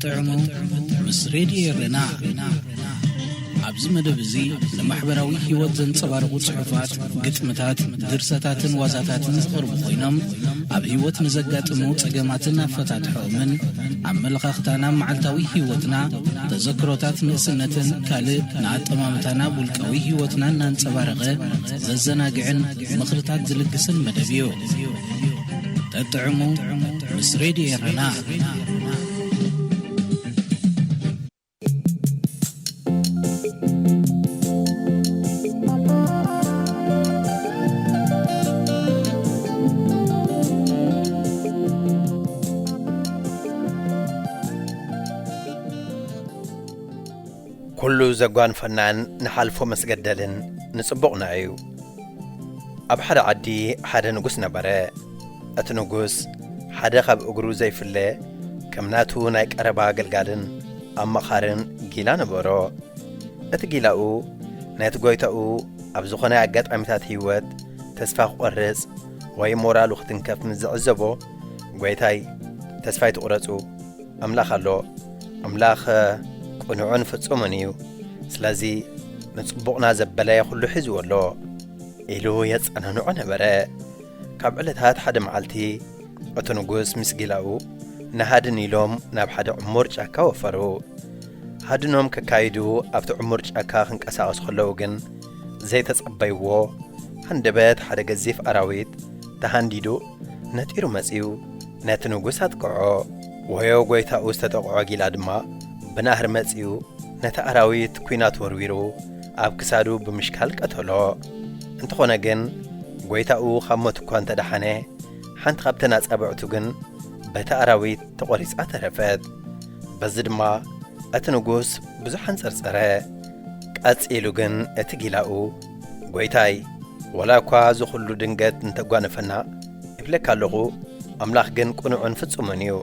ጥዕሙ ምስ ሬድዮ ኤረና። ኣብዚ መደብ እዚ ንማሕበራዊ ህይወት ዘንጸባርቑ ጽሑፋት፣ ግጥምታት፣ ድርሰታትን ዋዛታትን ዝቐርቡ ኮይኖም፣ ኣብ ህይወት ንዘጋጥሙ ጸገማትን ኣፈታትሖኦምን፣ ኣመለኻኽታና፣ መዓልታዊ ህይወትና፣ ተዘክሮታት ንእስነትን ካልእ ንኣጠማምታና ውልቃዊ ህይወትና እናንጸባረቐ ዘዘናግዕን ምኽርታት ዝልግስን መደብ እዩ። ጠጥዕሙ ምስ ሬድዮ ኤረና። ኩሉ ዘጓንፈናን ንሓልፎ መስገደልን ንጽቡቕና እዩ። ኣብ ሓደ ዓዲ ሓደ ንጉስ ነበረ። እቲ ንጉስ ሓደ ካብ እግሩ ዘይፍለ ከም ናቱ ናይ ቀረባ ኣገልጋልን ኣማኻርን ጊላ ነበሮ። እቲ ጊላኡ ነቲ ጎይታኡ ኣብ ዝኾነ ኣጋጣሚታት ህይወት ተስፋ ክቖርጽ ወይ ሞራሉ ክትንከፍ ምስ ዝዕዘቦ፣ "ጎይታይ፣ ተስፋ ኣይትቑረጹ፣ ኣምላኽ ኣሎ። ኣምላኽ ቅኑዕን ፍጹምን እዩ። ስለዚ ንጽቡቕና ዘበለ ኩሉ ሒዝዎ ኣሎ" ኢሉ የጸናንዖ ነበረ። ካብ ዕለታት ሓደ መዓልቲ እቲ ንጉስ ምስ ጊላኡ ንሃድን ኢሎም ናብ ሓደ ዕሙር ጫካ ወፈሩ። ሃድኖም ከካይዱ ኣብቲ ዕሙር ጫካ ክንቀሳቐሱ ከለዉ ግን ዘይተጸበይዎ ሃንደበት ሓደ ገዚፍ ኣራዊት ተሃንዲዱ ነጢሩ መጺኡ ነቲ ንጉስ ኣጥቅዖ። ወዮ ጎይታኡ ዝተጠቕዖ ጊላ ድማ ብናህሪ መጺኡ ነቲ ኣራዊት ኲናት ወርዊሩ ኣብ ክሳዱ ብምሽካል ቀተሎ። እንተኾነ ግን፣ ጎይታኡ ካብ ሞት እኳ እንተደሓነ፣ ሓንቲ ካብተን ኣጻብዕቱ ግን በቲ ኣራዊት ተቖሪጻ ተረፈት። በዚ ድማ እቲ ንጉስ ብዙሕ ኣንጸርጸረ። ቀጺሉ ግን እቲ ጊላኡ፣ "ጎይታይ፣ ወላ እኳ እዚ ኹሉ ድንገት እንተጓነፈና፣ እብለካ ኣለኹ፣ ኣምላኽ ግን ቅኑዕን ፍጹምን እዩ።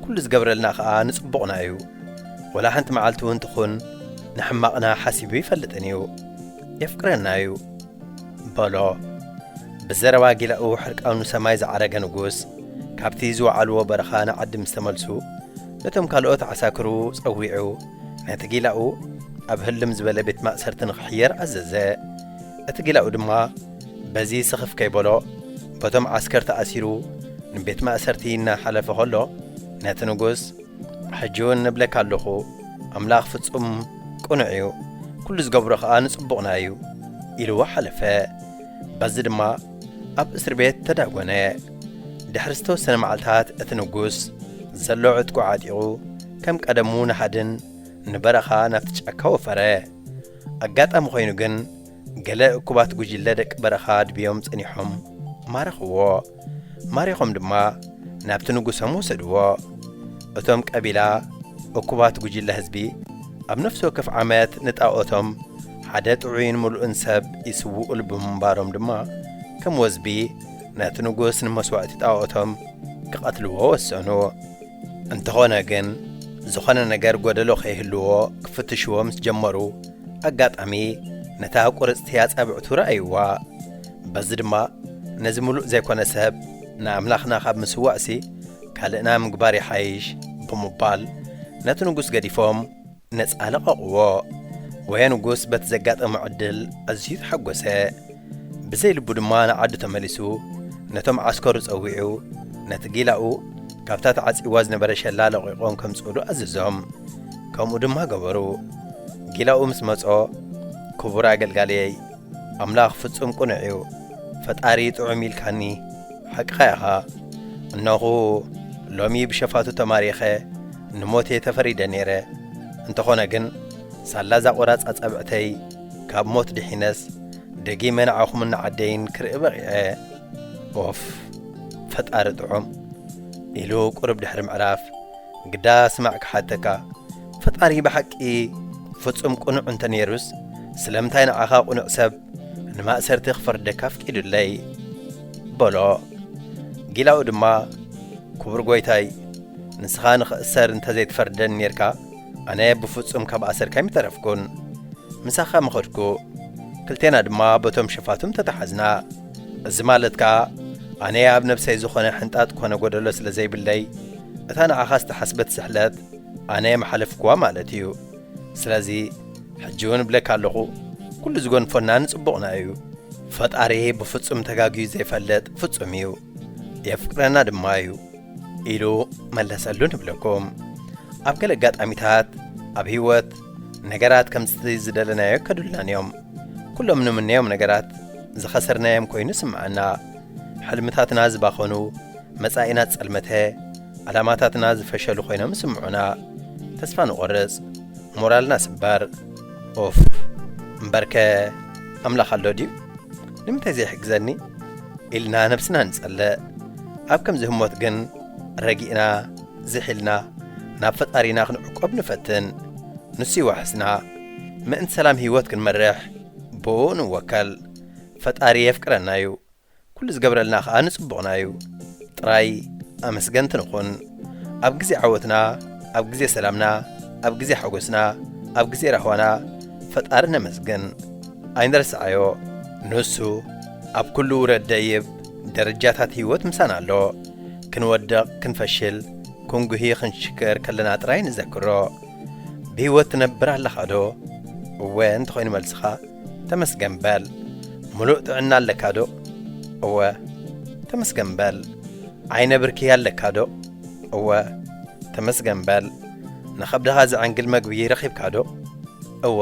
ኩሉ ዝገብረልና ኸኣ ንጽቡቕና እዩ። ወላ ሓንቲ መዓልቲ እውን ትኹን ንሕማቕና ሓሲቡ ይፈልጥን እዩ። የፍቅረና እዩ" በሎ። ብዘረባ ጊላኡ ሕርቃኑ ሰማይ ዝዓረገ ንጉስ፣ ካብቲ ዝወዓልዎ በረኻ ንዓዲ ምስ ተመልሱ፣ ነቶም ካልኦት ዓሳክሩ ጸዊዑ፣ ነቲ ጊላኡ ኣብ ህልም ዝበለ ቤት ማእሰርቲ ንኽሕየር ኣዘዘ። እቲ ጊላኡ ድማ በዚ ስኽፍ ከይበሎ፣ በቶም ዓስከር ተኣሲሩ ንቤት ማእሰርቲ እናሓለፈ ከሎ፣ ነቲ ንጉስ፣ "ሕጂ እውን እብለካ ኣለኹ፣ ኣምላኽ ፍጹም ቅኑዕ እዩ፣ ኩሉ ዝገብሮ ኸኣ ንጽቡቕና እዩ" ኢልዎ ሓለፈ። በዚ ድማ ኣብ እስር ቤት ተዳጎነ። ድሕሪ ዝተወሰነ መዓልታት እቲ ንጉስ ዘሎ ዕጥቁ ዓጢቑ ከም ቀደሙ ንሃድን ንበረኻ ናብቲ ጫካ ወፈረ። ኣጋጣሚ ኮይኑ ግን ገለ እኩባት ጉጅለ ደቂ በረኻ ድብዮም ጸኒሖም ማረኽዎ። ማሪኾም ድማ ናብቲ ንጉሶም ወሰድዎ። እቶም ቀቢላ እኩባት ጉጅለ ህዝቢ ኣብ ነፍሲ ወከፍ ዓመት ንጣኦቶም ሓደ ጥዑይን ምሉእን ሰብ ይስውኡሉ ብምንባሮም ድማ ከም ወዝቢ ነቲ ንጉስ ንመስዋእቲ ጣኦቶም ክቐትልዎ ወሰኑ። እንተኾነ ግን ዝኾነ ነገር ጎደሎ ከይህልዎ ክፍትሽዎ ምስ ጀመሩ ኣጋጣሚ ነታ ቁርጽቲ ኣጻብዕቱ ረኣይዋ። በዚ ድማ ነዚ ምሉእ ዘይኮነ ሰብ ንኣምላኽና ካብ ምስዋእሲ ካልእና ምግባር ይሓይሽ ብምባል ነቲ ንጉስ ገዲፎም ነጻ ለቐቕዎ። ወየ ንጉስ በቲ ዘጋጠሞ ዕድል ኣዝዩ ተሓጎሰ። ብዘይ ልቡ ድማ ንዓዱ ተመሊሱ ነቶም ዓስከሩ ጸዊዑ ነቲ ጊላኡ ካብታ ተዓጺዋ ዝነበረ ሸላ ለቒቖም ከምጽኡሉ ኣዘዞም። ከምኡ ድማ ገበሩ። ጊላኡ ምስ መጾ፣ "ክቡር ኣገልጋልየይ፣ ኣምላኽ ፍጹም ቅኑዕ እዩ። ፈጣሪ ጥዑም ኢልካኒ፣ ሓቅኻ ኢኻ። እነኹ ሎሚ ብሸፋቱ ተማሪኸ ንሞት እየ ተፈሪደ ነይረ። እንተኾነ ግን ሳላ እዛ ቁራጽ ኣጻብዕተይ ካብ ሞት ድሒነስ ደጊመ ንዓኹምን ንዓደይን ክርኢ በቒዐ። ኦፍ፣ ፈጣሪ ጥዑም" ኢሉ ቁሩብ ድሕሪ ምዕራፍ፣ "ግዳ ስማዕ ክሓተካ፣ ፈጣሪ ብሓቂ ፍጹም ቅኑዕ እንተ ነይሩስ፣ ስለምንታይ ንዓኻ ቅኑዕ ሰብ ንማእሰርቲ ክፈርደካ ኣፍቂዱለይ?" በሎ። ጊላኡ ድማ፣ "ክቡር ጎይታይ፣ ንስኻ ንኽእሰር እንተ ዘይትፈርደኒ ኔርካ፣ ኣነ ብፍጹም ካብ ኣሰርካ ኣይምተረፍኩን። ምሳኻ ምኸድኩ፣ ክልቴና ድማ በቶም ሸፋቱም ተተሓዝና። እዚ ማለት ከኣ፣ ኣነ ኣብ ነብሰይ ዝኾነ ሕንጣጥ ኮነ ጎደሎ ስለ ዘይብለይ፣ እታ ንዓኻ ዝተሓስበት ስሕለት ኣነ የመሓለፍኩዋ ማለት እዩ። ስለዚ ሕጂ እውን እብለካ ኣለኹ፣ ኩሉ ዝጎንፈና ንጽቡቕና እዩ። ፈጣሪ ብፍጹም ተጋግዩ ዘይፈልጥ ፍጹም እዩ፣ የፍቅረና ድማ እዩ ኢሉ መለሰሉ ንብለኩም። ኣብ ገለ ኣጋጣሚታት ኣብ ህይወት ነገራት ከምቲ ዝደለናዮ ከዱልናን እዮም። ኩሎም ንምነዮም ነገራት ዝኸሰርናዮም ኮይኑ ስምዓና። ሕልምታትና ዝባኸኑ፣ መጻኢና ዝጸልመተ፣ ዕላማታትና ዝፈሸሉ ኮይኖም ስምዑና። ተስፋ ንቆርጽ፣ ሞራልና ስበር። ኡፍ፣ እምበርከ ኣምላኽ ኣሎ ድዩ? ንምንታይ ዘይሕግዘኒ? ኢልና ነብስና ንጸልእ። ኣብ ከምዚ ህሞት ግን ረጊእና፣ ዝሒልና፣ ናብ ፈጣሪና ክንዕቆብ ንፈትን። ንሱ ይዋሕስና። ምእንቲ ሰላም ህይወት ክንመርሕ ብኡ ንወከል። ፈጣሪ የፍቅረና እዩ። ኩሉ ዝገብረልና ኸኣ ንጽቡቕና እዩ። ጥራይ ኣመስገንቲ ንኹን። ኣብ ግዜ ዓወትና፣ ኣብ ግዜ ሰላምና፣ ኣብ ግዜ ሓጎስና፣ ኣብ ግዜ ራህዋና ፈጣሪ ነመስግን። ኣይንረስዓዮ። ንሱ ኣብ ኩሉ ውረድ ደይብ ደረጃታት ህይወት ምሳና ኣሎ። ክንወድቕ፣ ክንፈሽል፣ ክንጉሂ፣ ክንሽክር ከለና ጥራይ ንዘክሮ። ብህይወት ትነብር ኣለኻ ዶ? እወ እንተኾይኑ መልስኻ፣ ተመስገን በል። ምሉእ ጥዕና ኣለካ ዶ? እወ፣ ተመስገን በል። ዓይነ ብርኪ ኣለካ ዶ? እወ፣ ተመስገን በል። ንኸብድኻ ዘዐንግል መግቢ ረኺብካ ዶ? እወ፣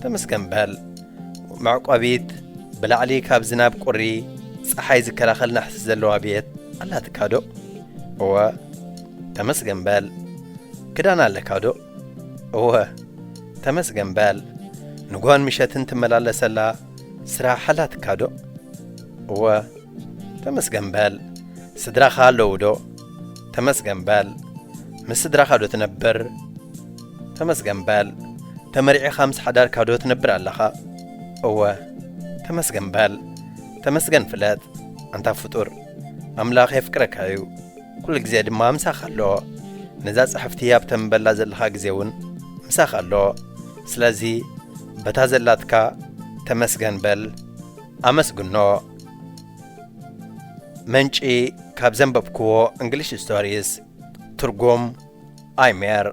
ተመስገን በል። መዕቆቢት ብላዕሊ ካብ ዝናብ ቁሪ፣ ጸሓይ ዝከላኸል ናሕሲ ዘለዋ ቤት ኣላትካ ዶ? እወ፣ ተመስገን በል። ክዳን ኣለካ ዶ? እወ፣ ተመስገን በል። ንግሆን ምሸትን ትመላለሰላ ስራሕ ኣላትካ ዶ? እወ፣ ተመስገን በል። ስድራኻ ኣለዉ ዶ? ተመስገን በል። ምስ ስድራኻ ዶ ትነብር? ተመስገን በል። ተመሪዕኻ ምስ ሓዳርካ ዶ ትነብር ኣለኻ? እወ፣ ተመስገን በል። ተመስገን ፍለጥ፣ ኣንታ ፍጡር። ኣምላኽ የፍቅረካ እዩ። ኩሉ ግዜ ድማ ምሳኻ ኣሎ። ነዛ ጽሕፍቲ ኣብ ተንበላ ዘለኻ ግዜ እውን ምሳኻ ኣሎ። ስለዚ በታ ዘላትካ ተመስገን በል፣ ኣመስግኖ። ምንጪ ካብ ዘንበብክዎ እንግሊሽ ስቶሪስ። ትርጉም ኣይሜር።